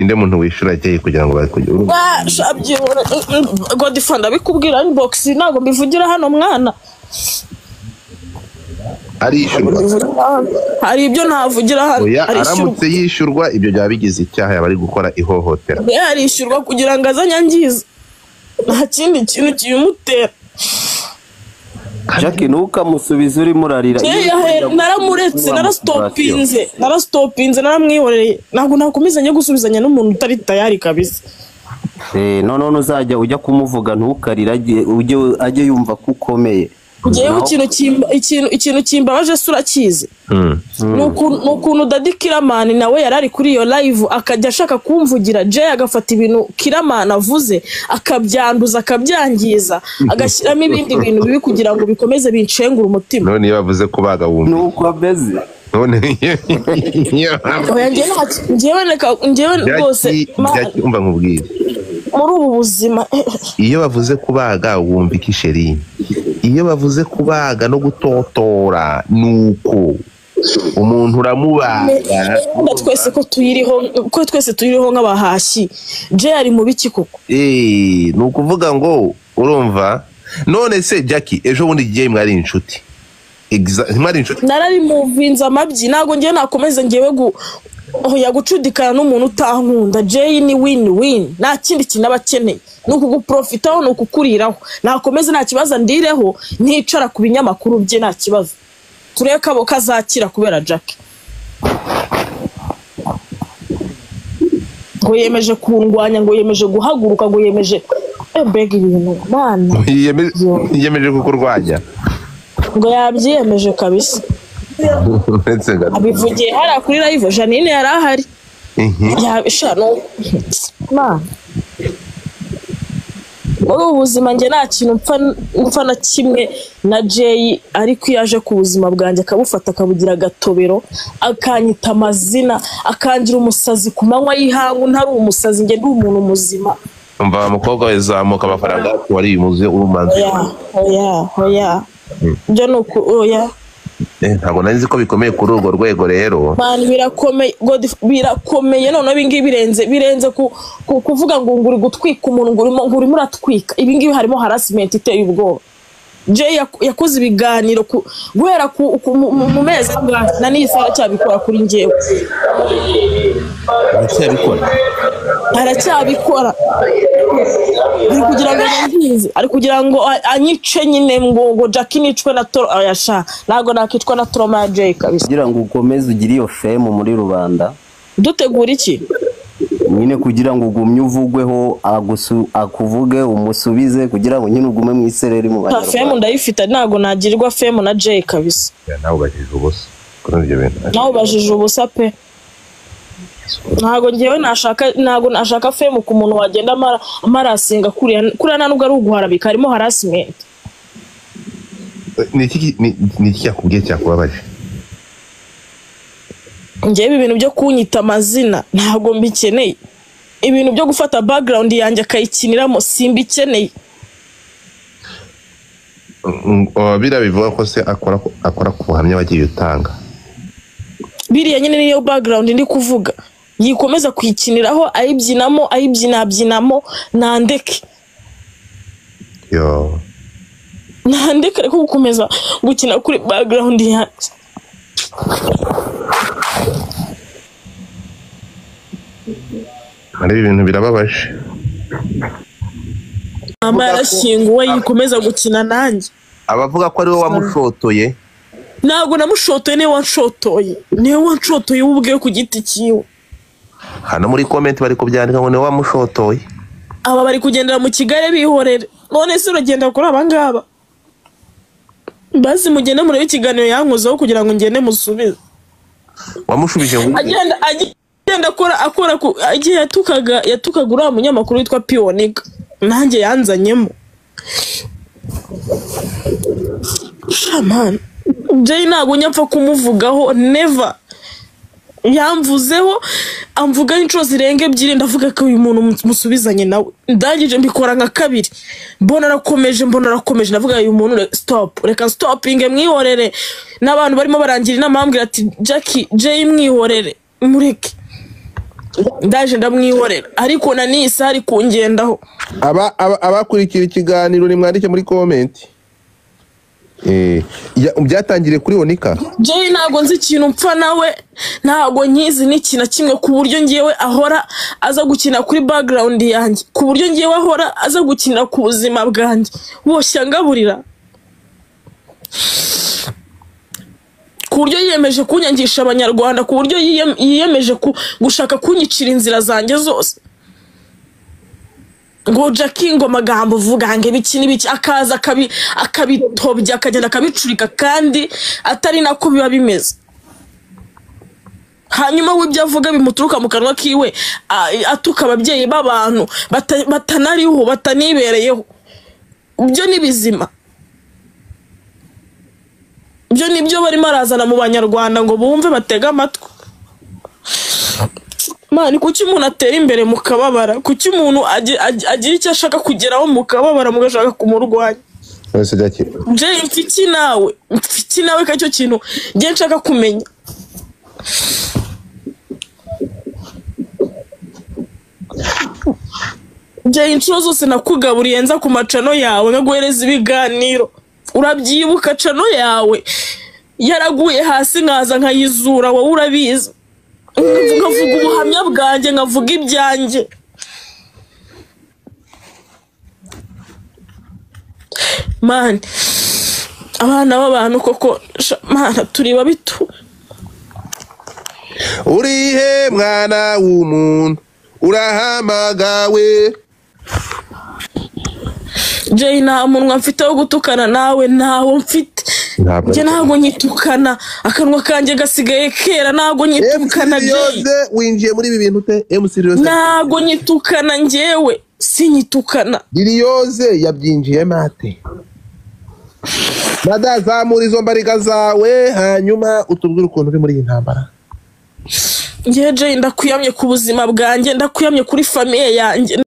Ninde muntu wishyura Jay kugira ngo bakujye? Godfather, ndabikubwira inbox, ntabwo mbivugira hano mwana. Arishyurwa. Hari ibyo ntavugira hano. Oya, aramutse yishyurwa ibyo byaba bigize icyaha, yaba ari gukora ihohotera. Yarishyurwa kugira ngo azanyangize, nta kindi kintu kibimutera. Jackie, ntukamusubize urimo urarira. Naramuretse, narasitopinze, naramwihoreye. Ntabwo nakomeza njye gusubizanya n'umuntu utari tayari kabisa. None uzajya ujya kumuvuga ntukarira, ajye yumva ko ukomeye. Ngewe ikintu kimbabaje se urakizi? Ni ukuntu Daddy Kiramani nawe yari ari kuri iyo live akajya ashaka kumvugira, Jay agafata ibintu Kiramani avuze akabyanduza, akabyangiza, agashyiramo ibindi bintu bibi kugira ngo bikomeze bincengure umutima. None iyo bavuze kubaga wumva nuko ameze. None ngewe rwose umva nkubwire, muri ubu buzima iyo bavuze kubaga wumva iki sheri? Iyo bavuze kubaga no gutotora nuko umuntu uramubaga. Twese ko tuyiriho, ko twese tuyiriho nk'abahashyi. Jay ari mu biki koko? Ni ukuvuga ngo urumva. None se Jackie, ejo bundi Jay mwari inshuti? Mwari inshuti? Nararimuvinze amabyi, ntabwo ngewe nakomeza ngewe gucudikana n'umuntu utankunda. Jay ni win win, nta kindi kintu aba akeneye, ni ukuguprofitaho, ni ukukuriraho. Nakomeze nta kibazo ndireho, nticara ku binyamakuru bye nta kibazo. Turebe abo kazakira kubera Jackie. Ngo yemeje kundwanya, ngo yemeje guhaguruka, ngo yemeje mbega ibintu mana. Yemeje kukurwanya, ngo yabyiyemeje kabisa. Abivugiye hariya kuri live, Janine yari ahari. Muri ubu buzima njye nta kintu mpfa na kimwe na Jay, ariko iyo aje ku buzima bwanjye akabufata akabugira agatobero, akanyita amazina, akangira umusazi ku manywa y'ihangu. Ntari umusazi, njye ndi umuntu muzima. Umva mukobwa we, zamuka amafaranga wari muze urumanzi. Oya oya ibyo ni uku oya. Ntabwo nari nzi ko bikomeye kuri urwo rwego rero. Man, birakomeye, birakomeye. None ibi ngibi birenze kuvuga ngo uri gutwika umuntu, ngo urimo uratwika. Ibi ngibi harimo harassment iteye ubwoba. Jay yakoze ibiganiro guhera mu mezi angahe, na n'iyi saha aracyabikora kuri njyewe. Aracyabikora. Ari kugira ngo angize, ari kugira ngo anyice nyine, ngo Jackie nicwe na Toro. Ayasha ntago nakicwa na trauma ya Jay kabisa. Kugira ngo ukomeze ugire iyo fame muri rubanda. Dutegura iki? Nyine kugira ngo ugumye uvugweho, akuvuge umusubize, kugira ngo nyine ugume mu isereri mu banyarwanda. Fame ndayifite, ntago nagirwa fame na Jay kabisa. Nawe ubajije ubusa kuri ibyo bintu. Nawe ubajije ubusa pe. Ntago ngewe nashaka, ntago nashaka fame ku muntu wagenda amarasinga kuriya, nta nubwo ari uguharabika, harimo harassment. Ni iki yakubwiye cyakubabaje? Ngewe ibintu byo kunyita amazina ntago mbikeneye. Ibintu byo gufata background yanjye akayikiniramo simbikeneye. Biriya bivuga ko se akora ku buhamya wagiye utanga. Biriya nyine niyo background ndi kuvuga. Yikomeza kuyikiniraho, ayibyinamo, ayibyinabyinamo, nandeke. Yo. Nandeke ariko gukomeza gukina kuri background yanjye. Hari ibintu birababaje. Mama yarashyinguwe, yikomeza gukina nanjye. Abavuga ko ari wowe wamushotoye. Ntabwo namushotoye, niwe wanshotoye. Niwe wanshotoye ubwe ku giti cyiwe. Hano muri comment bari kubyandika ngo niwe wamushotoye. Aba bari kugendera mu kigare bihorere. None se uragenda kuri aba ngaba? Bazi mugende murebe ikiganiro yankozeho kugira ngo ngende musubize. Wamushubije ngo agenda akora igihe yatukaga uriya munyamakuru witwa Pionika, nanjye yanzanyemo. Shaman, Jay ntabwo nyapfa kumuvugaho, never. Yamvuzeho, amvuga inshuro zirenga ebyiri, ndavuga ko uyu muntu musubizanye nawe. Ndangije mbikora nka kabiri, mbona arakomeje, ndavuga uyu muntu stop, reka stopinge mwihorere. N'abantu barimo barangira inama bambwira ati Jackie, Jay mwihorere, mureke. Ndaje ndamwihorera, ariko na n'iyi saha ari kungendaho. Abakurikira ikiganiro nimwandike muri comment. Byatangiriye kuri Onika. Jay ntabwo nzi ikintu mpfa nawe, ntabwo nkizi n'iki na kimwe, ku buryo ngewe ahora aza gukina kuri background yanjye, ku buryo ngewe ahora aza gukina ku buzima bwanjye, boshya ngaburira, ku buryo yiyemeje kunyangisha abanyarwanda, ku buryo yiyemeje gushaka kunyicira inzira zanjye zose. Ngo Jackie ngo amagambo uvuga ngo ibiki n'ibiki, akaza akabitobya, akagenda akabicurika, kandi atari nako biba bimeze. Hanyuma we ibyo avuga bimuturuka mu kanwa kiwe, atuka ababyeyi b'abantu batanariho, batanibereyeho. Ibyo ni bizima, ibyo ni byo barimo arazana mu banyarwanda ngo bumve batege amatwi. Mani, kuki umuntu atera imbere mukababara? Kuki umuntu agira icyo ashaka kugeraho mukababara, mugashaka kumurwanya? Ese Jackie, Jay, mfiki nawe, mfiki nawe kacyo kintu ngiye nshaka kumenya. Jay, inshuro zose nakugaburiye nza ku macano yawe nkaguhereza ibiganiro, urabyibuka? Cano yawe yaraguye hasi nkaza nkayizura, wowe urabizi. Nkavuga ubuhamya bwanjye, nkavuga ibyanjye. Mani, abana b'abantu koko, mana turi babi tu. Urihe mwana w'umuntu, urahamagawe. Jay, nta munwa mfite wo gutukana nawe, ntawo mfite. Ntabwo Njye ntabwo nyitukana, akanwa kanjye gasigaye kera, ntabwo nyitukana. MC Jay, Riyose, winjiye muri ibi bintu ute? MC Riyose, ntabwo nyitukana, njyewe sinyitukana. Riyose yabyinjiyemo ate? Mada, zamura izo mbariga zawe, hanyuma utubwire ukuntu uri muri iyi ntambara. Njyewe Jay, ndakwiyamye ku buzima bwanjye, ndakwiyamye kuri famiye yanjye.